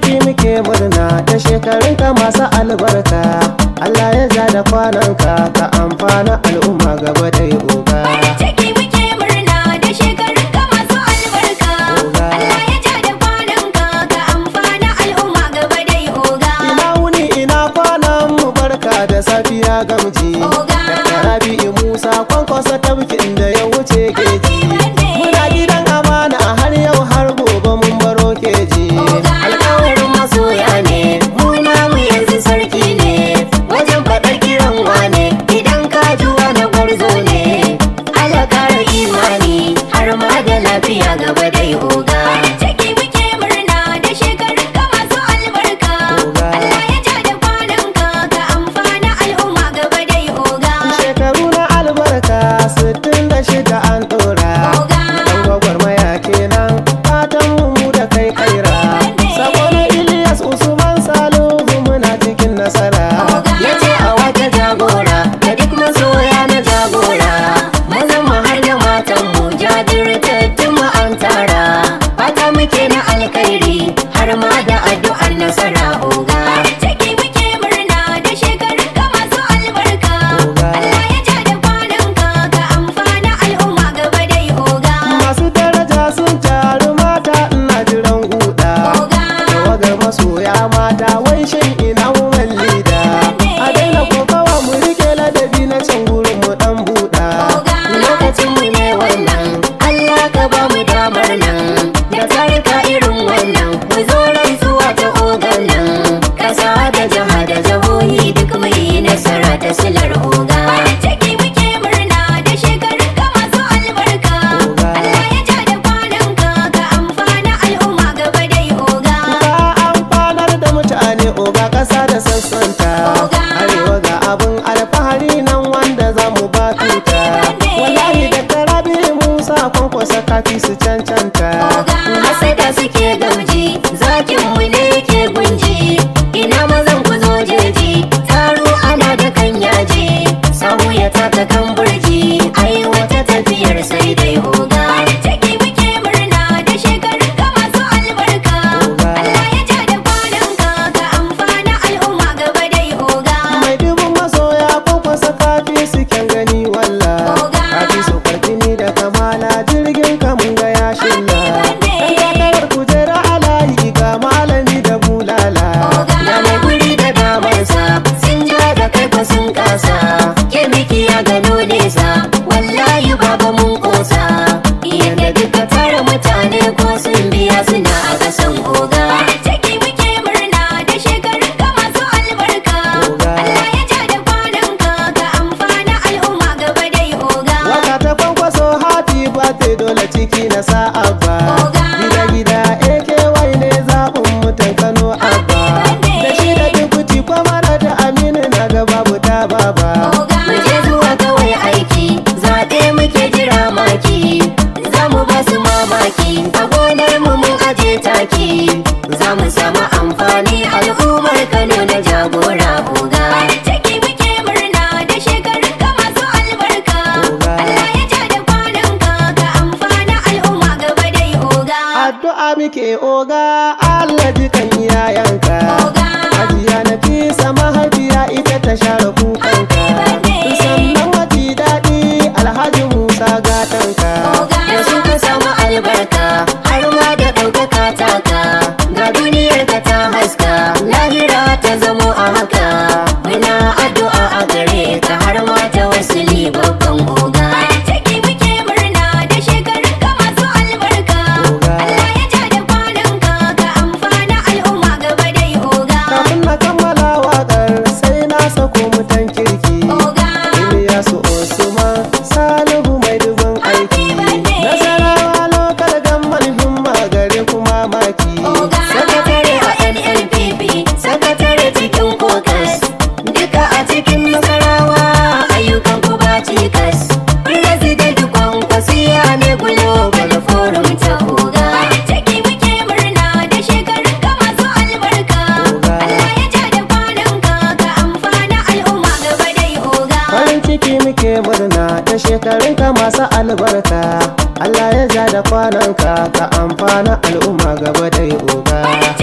Ciki muke murna da shekarunka masu albarka. Allah ya ja da kwananka, ka amfana al'umma gaba dai, oga. Farin ciki muke murna da shekarunka masu albarka. Oga. Allah ya ja da kwananka, ka amfana al'umma gaba dai, oga. Ina wuni, ina kwanan mu, barka da safiya, Gamji. Oga. Da Rabi'u Musa Kwankwasa, tabkin da ya wuce keji. Birthday. Muna gidan amana har yau har gobe, mun baro keji. Oga. Alkawarin masoya ne, mu namu yanzu sarki ne. Wajen faɗar kiran wane, idan ka ji wani gwarzo ne. Allah kara imani, har ma da lafiya gaba dai, oga. Farin ciki muke murna da shekarunka masu albarka. Oga. Allah ya ja da kwananka, ka amfana al'umma gaba dai, oga. Shekaru na albarka 66 an ɗora. Oga. Dan gwagwarmaya kenan, fatan mu mu da kai kaira. Birthday. Sako na Ilyas Usman Salihu, muna cikin nasara. Oga. Ya ce a wata jagora da duk masoya na jagora, mazan mu har da matan mu, jajirtattun mu an tara. Fata muke na alkhairi, har ma da addu'ar nasara, oga. Farin ciki muke murna da shekarunka masu albarka. Oga. Allah ya ja da kwananka, ka amfana al'umma gaba dai, oga. Masu daraja sun taru, mata ina jiran guda. Oga. Tawagar masoya mata, wai shin ina woman leader? A daina kokawa, mu rike ladabi na can gurin mu dan buɗa. Oga. Lokacin mu ne wannan, Allah ka ba mu damar nan da tarika irin wannan, mu zo rantsuwa ta ogan nan, kasa da jiha da jihohi duk mu yi nasara ta silar oga. Farin ciki muke murna da shekarunka masu albarka. Oga. Allah ya ja da kwananka, ka amfana al'umma gaba dai, oga. Ka amfanar da mutane, oga, kasa da sassanta. Oga. Arewa ga abin alfahari nan wanda za mu ba tuta. Birthday. Wallahi da Rabi Musa Kwankwasa kafi su cancanta. Oga. Hasada suke Gamji, zakin mu ne yake gunji. Ina mazan ku zo jeji, taro ana da kan yaji, sahu ya taka kan burji, ai wata tafiyar sai dai oga. Farin ciki muke murna da shekarunka masu albarka. Oga. Allah ya ja da kwananka, ka amfana al'umma gaba dai, oga. Mai dubin masoya, Kwankwasa kafi su kyan gani walla. Oga. Kafi su kwarjini da kamala, jirgin kamun ga ya shilla. Birthday. Dan takarar kujera a layi, ga malami da bulala. Oga. Da mai guri da damarsa, sun ja da kai fa sun kasa, ke miki ya gano nesa, wallahi baba mun kosa. Yadda duka tara mutane ko sun biya suna a kasan oga. Farin ciki muke murna da shekarunka masu albarka. Oga. Allah ya ja da kwananka, ka amfana al'umma gaba dai, oga. Waka ta Kwankwaso, happy birthday, dole ciki na sa'a ba. Oga. Gida gida AKY ne zaɓin mutan Kano, abba. Birthday. Da shi da deputy kwamara da Aminu na ga babu ta baba. Oga. Mu je zuwa kawai aiki, zaɓe muke jira maki, za mu ba su mamaki, a gonar mu mun aje taki, za mu samu amfani al'ummar Kano na jagora, oga. Farin ciki muke murna da shekarunka masu albarka. Oga. Allah ya ja da kwananka, ka amfana al'umma gaba dai, oga. Addu'a muke, oga, Allah ji kan iyayenka. Oga. Hajiya Nafisa mahaifiya ita ta share kukanka. Birthday. Sannan maji daɗi Alhaji Musa gatanka. Oga. Da suka samu albarka har ma da ɗaukaka taka, ga duniyar ka ta haska, lahira ta zamo a haka. Muna addu'a a gare ka har ma ta wasuli, babban oga. Farin ciki muke murna da shekarunka masu albarka. Oga. Allah ya ja da kwananka, ka amfana al'umma gaba dai, oga. Kafin na kammala waƙar sai na sako mutan kirki. Oga. Iliyasu Usman Salihu mai dubin aiki. Birthday. Nasarawa Local Government, himma gare kuma maki. Oga. Sakatare a NNPP, sakatare cikin caucus, duka a cikin Nasarawa ayyukan ku ba cikas. President Kwankwasiya ne Global Forum ta oga. Farin ciki muke murna da shekarunka masu albarka. Oga. Allah ya ja da kwananka, ka amfana al'umma gaba dai, oga. Farin ciki muke murna da shekarunka masu albarka. Allah ya ja da kwananka, ka amfana al'umma gaba dai, oga. Farin